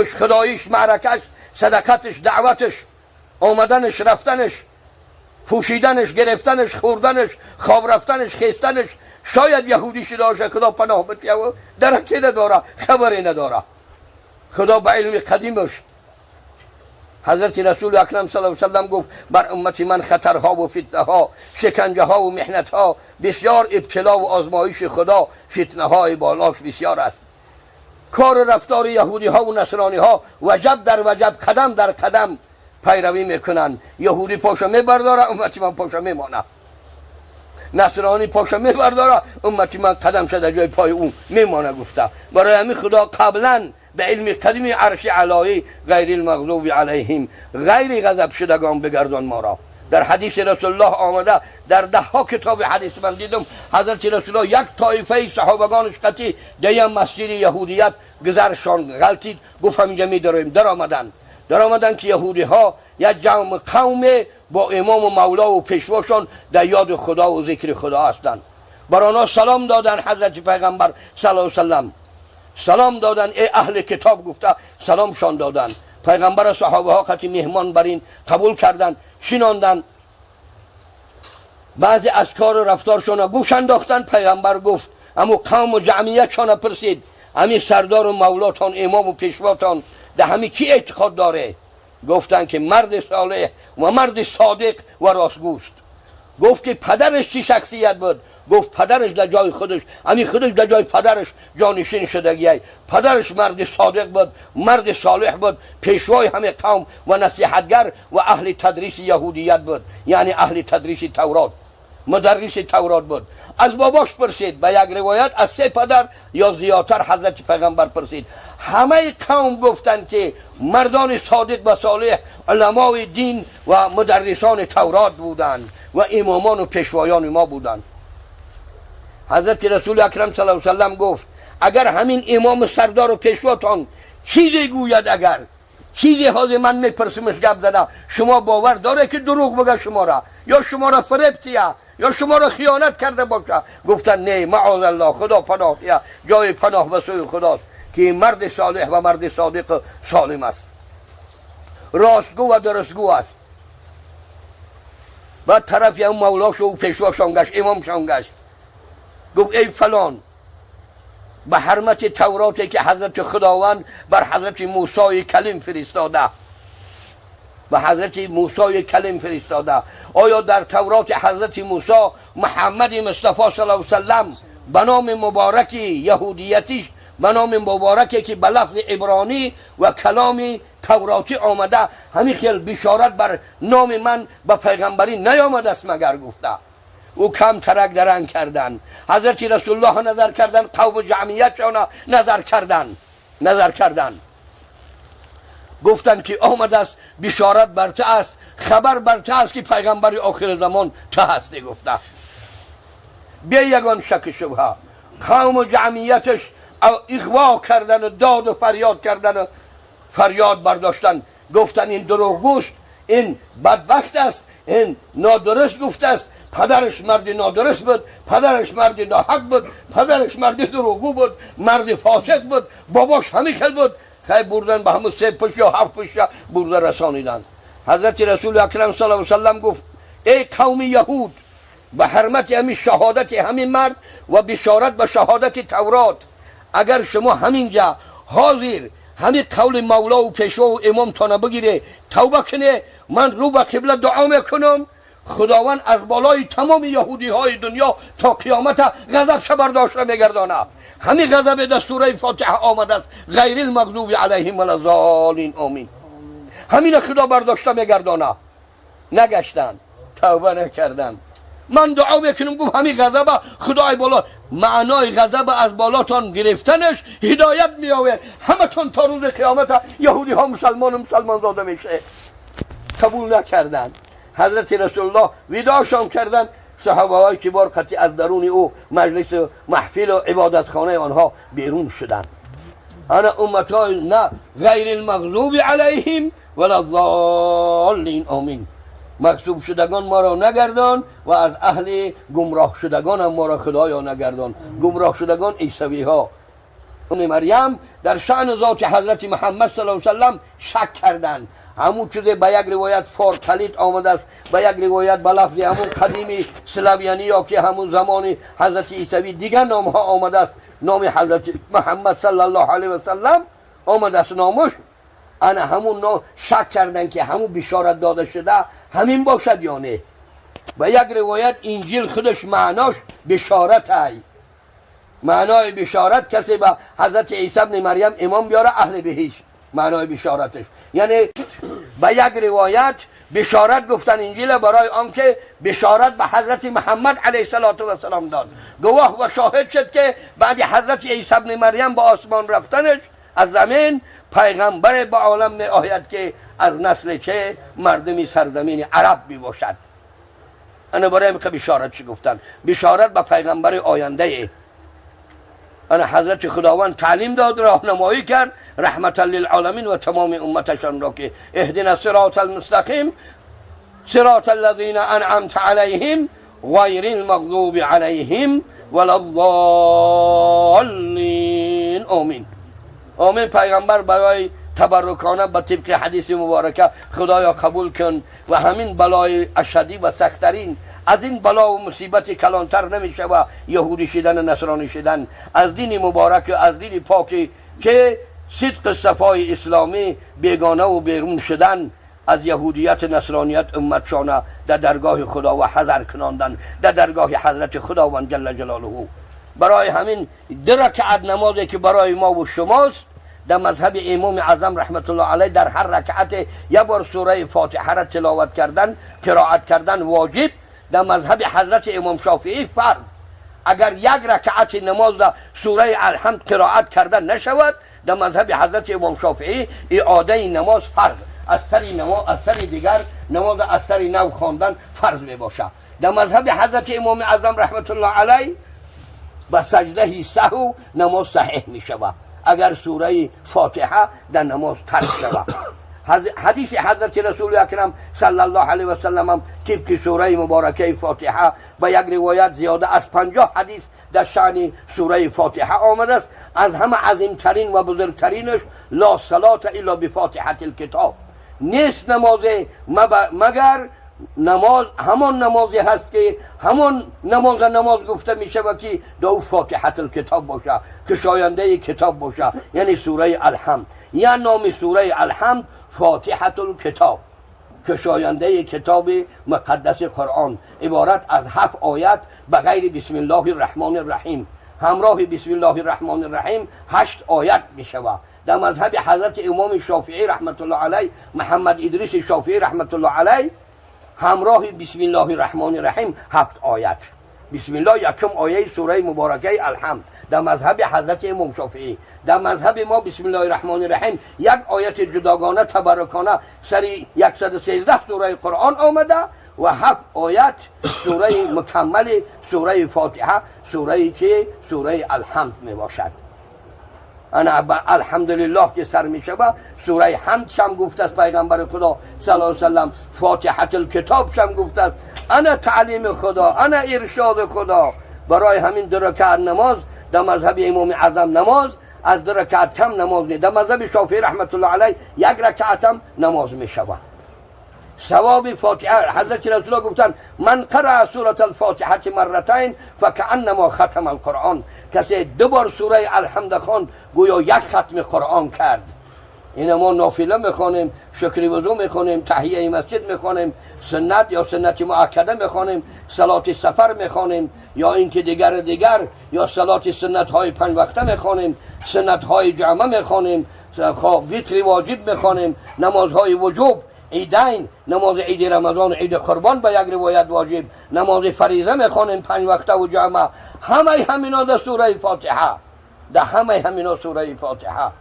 Тавҳидаш, худоиш, маъракаш, садақаташ, даъваташ, омаданаш, рафтанаш, пӯшиданаш, гирифтанаш, хӯрданаш, хоб рафтанаш, хестанаш, шояд яҳудӣ шуда бошад, худо паноҳ бития, дарке надора, хабаре надора. Худо ба илми қадимаш ҳазрати расули акрам саллаллоҳу алайҳи васаллам гуфт: бар уммати ман хатарҳо ва фитнаҳо, шиканҷаҳо ва меҳнатҳо бисёр, ибтило ва озмоиши худо, фитнаҳои болош бисёр аст. Кору рафтори яҳудиҳо ва насрониҳо ваҷаб дар ваҷаб, қадам дар қадам пайравӣ мекунанд. Яҳудӣ поша мебардора, уммати ман поша мемонад. Насронӣ поша мебардора, уммати ман қадам шуда ҷои пои ӯ мемона гуфта. Барои ҳамин худо қаблан ба илми қадими арши алоӣ ғайри المغضوب علیهم, ғайри ғазаб шудагон бигардон моро. Дар ҳадиси расулуллоҳ омада, дар даҳҳо китоби ҳадис ман дидам, ҳазрати расулуллоҳ як тоифаи саҳобагонаш қатӣ деям масҷиди яҳудият гузаршон ғалтид. Гуфт: ҳаминҷа медароем. Даромаданд, ки яҳудиҳо як ҷамъ қавме бо имому мавлову пешвошон дар ёди худову зикри худо ҳастанд. Бар онҳо салом доданд. Ҳазрати пайғамбар саллаллоҳу саллам салом доданд. Эй аҳли китоб гуфта саломшон доданд. Пайғамбара саҳобаҳо қати меҳмон бар ин қабул карданд, шинонданд. Баъзе аз кору рафторшона гӯш андохтанд. Пайғамбар гуфт, аму қавму ҷамъиятшона пурсид: ҳамин сардору мавлотон, имому пешвотон дар ҳамин чӣ эътиқод доре? Гуфтанд, ки марди солеҳ ва марди содиқ ва ростгӯст. Гуфт, ки падараш чӣ шахсият буд? Гуфт, падараш дар ҷои худаш, ҳамин худаш дар ҷои падараш ҷонишин шудагиай. Падараш марди содиқ буд, марди солеҳ буд, пешвои ҳамин қавм ва насиҳатгар ва аҳли тадриси яҳудият буд, яъне аҳли тадриси таврот, мударриси таврот буд. Аз бобош пурсид. Ба як ривоят аз се падар ё зиёдтар ҳазрати пайғамбар пурсид. Ҳамаи қавм гуфтанд, ки мардони содиқ ва солеҳ, уламои дин ва мударрисони таврот буданд ва имомону пешвоёни мо буданд. Ҳазрати расули акрам саллаллоҳу саллам гуфт: агар ҳамин имому сардору пешвотон чизе гӯяд, агар чизе ҳозир ман мепурсимаш гап зада, шумо бовар доре, ки дурӯғ бага шумора ё шуморо фиреб тия ё шуморо хиёнат карда боша? Гуфтанд: не, маозаллоҳ, худо паноҳ тия, ҷои паноҳ ба сӯи худост, ки марди солеҳ ва марди содиқу солим аст, ростгӯ ва дурустгӯ аст. Баъд тарафи ҳам мавлошу пешвошон гашт, имомшон гашт, гуфт: эй фалон, ба ҳурмати тавроте, ки ҳазрати худованд бар ҳазрати мусои калим фиристода, ба ҳазрати мусои калим фиристода, оё дар тавроти ҳазрати мусо муҳаммади мустафо саллаллоҳу саллам ба номи мубораки яҳудиятиш, ба номи мубораке, ки ба лафзи ибронӣ ва каломи тавротӣ омада, ҳамин хел бишорат бар номи ман ба пайғамбарӣ наёмадааст магар? Гуфта, ӯ кам тарак даранг карданд. Ҳазрати расулуллоҳ назар карданд, қавму ҷамъиятшона назар карданд, гуфтанд, ки омадааст, бишорат бар ту аст, хабар бар ту аст, ки пайғамбари охири замон ту ҳастӣ гуфта, бе ягон шаку шубҳа. Қавму ҷамъияташ иғво кардану доду фарёд кардану фарёд бардоштан. Гуфтанд: ин дурӯғгӯст, ин бадбахт аст, ин нодуруст гуфтааст. Падараш марди нодуруст буд, падараш марди ноҳақ буд, падараш марди дурӯғгӯ буд, марди фосиқ буд, бобош ҳамин хел буд. Хай, бурдан ба ҳамун се пушт ё ҳафт пушта бурда расониданд. Ҳазрати расули акрам саллаллоҳу саллам гуфт: эй қавми яҳуд, ба ҳурмати ҳамин шаҳодати ҳамин мард ва бишорат ба шаҳодати таврот, агар шумо ҳаминҷа ҳозир ҳамин қавли мавлову пешвову имомтона бигире, тавба куне, ман рӯ ба қибла дуо мекунам, худованд аз болои тамоми яҳудиҳои дунё то қиёмата ғазабша бардошта мегардонад. Ҳамин ғазабе дар сураи фотиҳа омадааст, ғайри лмағзуби алайҳим валаззолин, омин, ҳамина худо бардошта мегардонад. Нагаштанд, тавба накарданд. Ман дуо мекунам, гуфт, ҳамин ғазаба худои боло, маънои ғазаба аз болотон гирифтанаш ҳидоят меояд, ҳаматон то рӯзи қиёмата яҳудиҳо мусалмону мусалмонзода мешавед. Қабул накарданд. Ҳазрати расулуллоҳ видошон карданд. Саҳобаҳои кибор қатъи аз даруни ӯ маҷлису маҳфилу ибодатхонаи онҳо берун шуданд. Ана умматҳои на ғайри лмағзуби алайҳим валаззоллин, омин. Мағзуб шудагон моро нагардон ва аз аҳли гумроҳ шудагонам моро худоё нагардон. Гумроҳ шудагон исавиҳо. مریم در شأن ذات حضرت محمد صلی الله علیه و سلم شک کردند. همون چیزی به یک روایت فارکلیت آمده است، به یک روایت به لفظ همون قدیمی سلاویانی یا که همون زمان حضرت عیسوی دیگر نام ها آمده است، نام حضرت محمد صلی الله علیه و سلم آمده است نامش. انا همون نام شک کردن که همون بشارت داده شده همین باشد یا نه. به یک روایت انجیل خودش معناش بشارت ای، معنای بشارت کسی به حضرت عیسی ابن مریم امام بیاره اهل بهشت، معنای بشارتش. یعنی به یک روایت بشارت گفتن انجیل برای آنکه بشارت به حضرت محمد علیه السلام داد، گواه و شاهد شد که بعد حضرت عیسی ابن مریم به آسمان رفتنش از زمین پیغمبر به عالم می آید که از نسل چه مردمی سرزمین عرب می باشد. انا برای که بشارت چی گفتن؟ بشارت به پیغمبر آینده. انا حضرت خداوند تعلیم داد، راهنمایی کرد رحمت للعالمین و تمام امتشان را که اهدنا الصراط المستقیم صراط الذین انعمت علیهم غیر المغضوب علیهم ولا الضالین. آمین آمین. پیغمبر برای تبرکانه به طبق حدیث مبارکه خدایا قبول کن و همین بلای اشدی و سختترین از این بلا و مصیبت کلانتر نمیشه و یهودی شدن و نصرانی شدن از دین مبارک، از دین پاکی که صدق صفای اسلامی بیگانه و بیرون شدن از یهودیت نصرانیت امتشانه در درگاه خدا و حذر کناندن در درگاه حضرت خداوند جل جلاله. برای همین دو رکعت نمازی که برای ما و شماست در مذهب امام اعظم رحمت الله علیه در هر رکعت یک بار سوره فاتحه را تلاوت کردن قرائت کردن واجب، در مذهب حضرت امام شافعی فرض. اگر یک رکعت نماز در سوره الحمد قرائت کردن نشود در مذهب حضرت امام شافعی اعاده نماز فرض، از سر نماز از سر دیگر نماز از سر نو خواندن فرض می باشد. در مذهب حضرت امام اعظم رحمت الله علیه به سجده سهو نماز صحیح می شود اگر سوره فاتحه در نماز ترک شود. حدیث حضرت رسول اکرم صلی الله علیه و سلم طبق سوره مبارکه فاتحه با یک روایت زیاده از 50 حدیث در شأن سوره فاتحه آمده است. از همه عظیمترین و بزرگترینش لا صلاة الا بفاتحة الکتاب، نیست نماز مگر نماز همان نمازی هست که همان نماز نماز گفته می شود که دو فاتحة الکتاب باشه، کشاینده کتاب باشه، یعنی سوره الحمد. یا نام سوره الحمد فاتحة الکتاب، کشاینده کتاب مقدس قرآن، عبارت از 7 آیت به غیر بسم الله الرحمن الرحیم. همراه بسم الله الرحمن الرحیم 8 آیت می شود. در مذهب حضرت امام شافعی رحمت الله علیه، محمد ادریس شافعی رحمت الله علیه، همراه بسم الله الرحمن الرحیم 7 آیت. بسم الله یکم آیه سوره مبارکه الحمد در مذهب حضرت امام شافعی. در مذهب ما بسم الله الرحمن الرحیم یک آیت جداگانه تبرکانه سر 113 سوره قرآن آمده و 7 آیت سوره مکمل سوره فاتحه، سوره چه؟ سوره الحمد می باشد. انا الحمدلله که سر می شود سوره حمد شم گفته است پیغمبر خدا صلی الله علیه و سلم، فاتحه الکتاب شم گفته است. انا تعلیم خدا، انا ارشاد خدا. برای همین دو رکعت نماز در مذهب امام اعظم نماز از 2 رکعت کم نماز نیست. در مذهب شافعی رحمت الله علیه 1 رکعت هم نماز می شود. ثواب فاتحه حضرت رسول الله گفتن من قرأ سورة الفاتحة مرتين فكأنما ختم القرآن. کسی 2 بار سوره الحمد خواند گویا 1 ختم قرآن کرد. این ما نافله میخوانیم، شکر وضو میخوانیم، تحیه مسجد میخوانیم، سنت یا سنت مؤکده میخوانیم، صلات سفر میخوانیم، یا اینکه دیگر یا صلات سنت های 5 وقته میخوانیم، سنت های جمعه میخوانیم، وتر واجب میخوانیم، نمازهای وجوب، عیدین، نماز عید رمضان، عید قربان به یک روایت واجب، نماز فریضه میخوانیم 5 وقته و جمعه. همه همینا در سوره فاتحه، در همه همینا سوره فاتحه.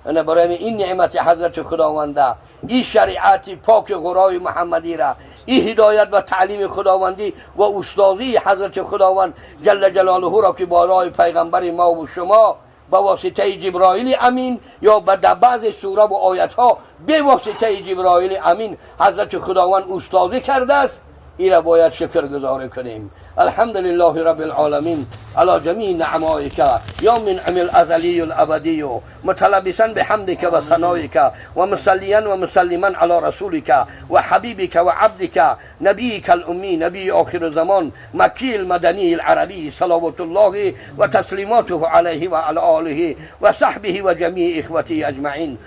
انا برای این نعمت حضرت خداونده، این شریعت پاک غرای محمدی را، این هدایت و تعلیم خداوندی و استادی حضرت خداوند جل جلاله را که بالای پیغمبر ما و شما با واسطه جبرائیل امین یا به بعض سوره و آیت ها به واسطه جبرائیل امین حضرت خداوند استادی کرده است، این را باید شکرگزاری کنیم. الحمد لله رب العالمين على جميع نعمائك يا منعم الأزلي الأبدي، متلبسا بحمدك وثنائك، ومصليا ومسلما على رسولك وحبيبك وعبدك نبيك الأمي نبي آخر الزمان مكي المدني العربي صلوات الله وتسليماته عليه وعلى آله وصحبه وجميع إخوته أجمعين.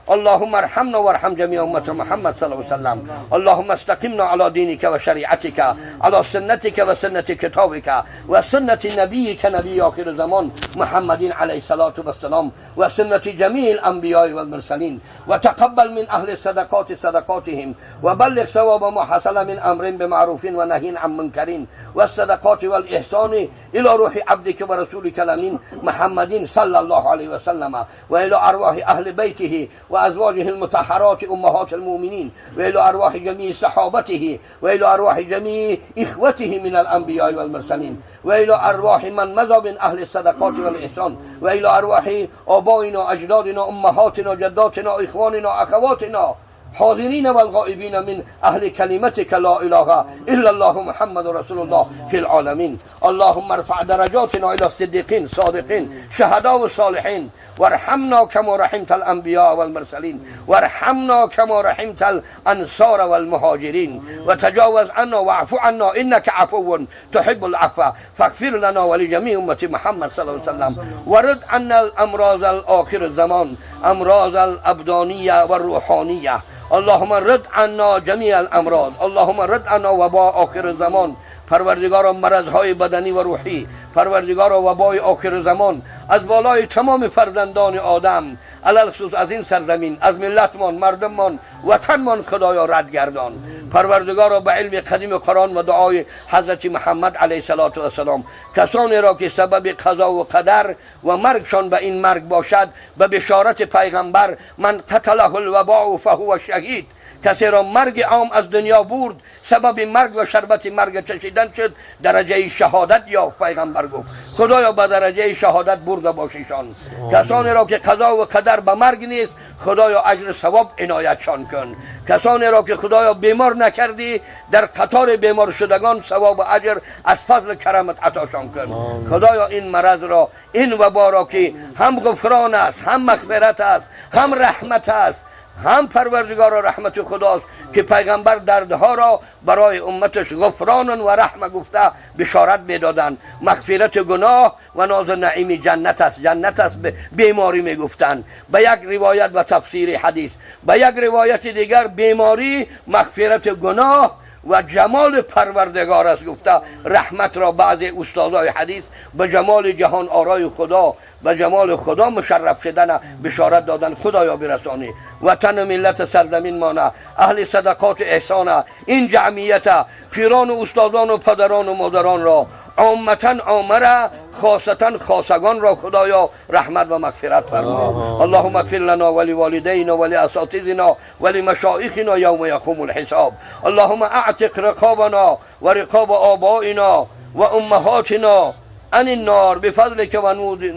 اللهم ارحمنا وارحم جميع أمة محمد صلى الله عليه وسلم. اللهم استقمنا على دينك وشريعتك، على سنتك وسنة كتابك وسنة نبيك نبي آخر الزمان محمد عليه الصلاة والسلام وسنة جميع الأنبياء والمرسلين. وتقبل من أهل الصدقات صدقاتهم، وبلغ ثواب ما حصل من أمر بمعروف ونهي عن منكر والصدقات والإحسان إلى روح عبدك ورسولك الأمين محمد صلى الله عليه وسلم، وإلى أرواح أهل بيته وأزواجه المطهرات أمهات المؤمنين، وإلى أرواح جميع صحابته، وإلى أرواح جميع إخوته من الأنبياء والمرسلين، وإلى أرواح من مضى من أهل الصدقات والإحسان، وإلى أرواح آبائنا أجدادنا أمهاتنا جداتنا إخواننا أخواتنا حاضرين والغائبين من أهل كلمتك لا إله إلا الله محمد رسول الله في العالمين. اللهم ارفع درجاتنا إلى الصديقين صادقين شهداء والصالحين، وارحمنا كما رحمت الأنبياء والمرسلين، وارحمنا كما رحمت الأنصار والمهاجرين، وتجاوز عنا واعف عنا إنك عفو تحب العفو، فاغفر لنا ولجميع أمة محمد صلى الله عليه وسلم. ورد عنا الأمراض الآخر الزمان، أمراض الأبدانية والروحانية. اللهم رد عنا جميع الأمراض، اللهم رد عنا وباء آخر الزمان. پروردگارا مرضهای بدنی و روحی، پروردگارا وبای آخر زمان از بالای تمام فرزندان آدم، علی‌الخصوص از این سرزمین، از ملتمان، مردممان، وطنمان خدایا رد گردان. پروردگارا به علم قدیم قرآن و دعای حضرت محمد علیه الصلاة والسلام کسانی را که سبب قضا و قدر و مرگشان به این مرگ باشد، به بشارت پیغمبر من قتله الوباء فهو شهید، کسی را مرگ عام از دنیا برد، سبب مرگ و شربت مرگ چشیدن شد، درجه شهادت یافت. پیغمبر گفت خدایا به درجه شهادت برده باشیشان. کسانی را که قضا و قدر به مرگ نیست، خدایا اجر ثواب عنایتشان کن. کسانی را که خدایا بیمار نکردی، در قطار بیمار شدگان ثواب و اجر از فضل کرمت عطاشان کن. خدایا این مرض را، این وبا را که هم غفران است، هم مغفرت است، هم رحمت است، هم پروردگار رحمت خداست که پیغمبر دردها را برای امتش غفران و رحمه گفته بشارت میدادند. مغفرت گناه و ناز نعیم جنت است، جنت است بیماری میگفتند. به یک روایت و تفسیر حدیث، به یک روایت دیگر بیماری مغفرت گناه و جمال پروردگار است گفته. رحمت را بعضی استادای حدیث به جمال جهان آرای خدا، به جمال خدا مشرف شدن بشارت دادن. خدایا برسانی وطن و ملت سرزمین مانه، اهل صدقات احسانه، این جمعیت پیران و استادان و پدران و مادران را، عامتا عامره، خاصتا خاصگان را خدایا رحمت و مغفرت فرما. اللهم اغفر لنا ولوالدینا ولاساتذنا ولمشایخنا یوم یقوم الحساب. اللهم اعتق رقابنا و رقاب آبائنا و امهاتنا عن النار بفضلك و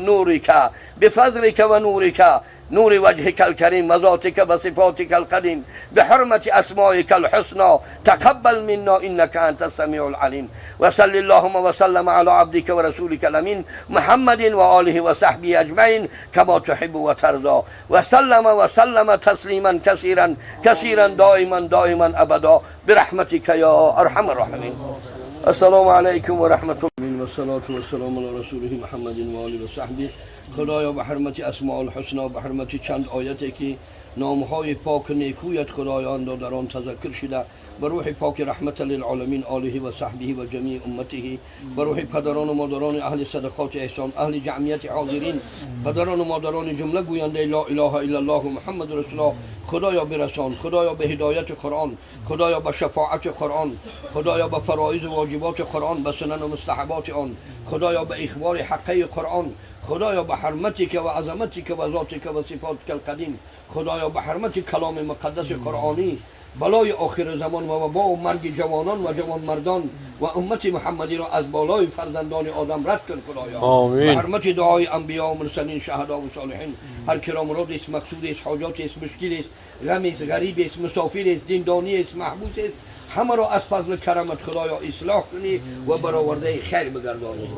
نورك، بفضلك و نورك، نور وجهك الكريم وذاتك وصفاتك القديم، بحرمة أسمائك الحسنى، تقبل منا إنك أنت السميع العليم. وصل اللهم وسلم على عبدك ورسولك الأمين محمد وآله وصحبه أجمعين كما تحب وترضى، وسلم وسلم تسليما كثيرا كثيرا دائما دائما أبدا برحمتك يا أرحم الراحمين. السلام عليكم ورحمة الله، والصلاة والسلام على رسوله محمد وآله وصحبه. خدایا به حرمت اسماء الحسنا، به حرمت چند آیتی که نامهای پاک نیکویت خدایان در آن تذکر شده، به روح پاک رحمت للعالمین آله و صحبه و جمیع امته، به روح پدران و مادران اهل صدقات احسان، اهل جمعیت حاضرین، پدران و مادران جمله گوینده لا اله الا الله محمد رسول الله، خدایا برسان. خدایا به هدایت قرآن، خدایا به شفاعت قرآن، خدایا به فرائض و واجبات قرآن، به سنن و مستحبات آن، خدایا به اخبار حقه قرآن، خدایا به حرمتك و عظمتك و ذاتك و صفاتك القدیم، خدایا به حرمت کلام مقدس قرآنی، بلای آخر زمان و وبا و مرگ جوانان و جوانمردان و امت محمدی را از بالای فرزندان آدم رد کن خدایا. آمین. به حرمت دعای انبیا و مرسلین، شهدا و صالحین، هر کی را مراد است، مقصود است، حاجات است، مشکل است، غم است، غریب است، مسافر است، دیندانی است، محبوس است، همه را از فضل کرمت خدایا اصلاح کنی و برآورده خیر بگردانی.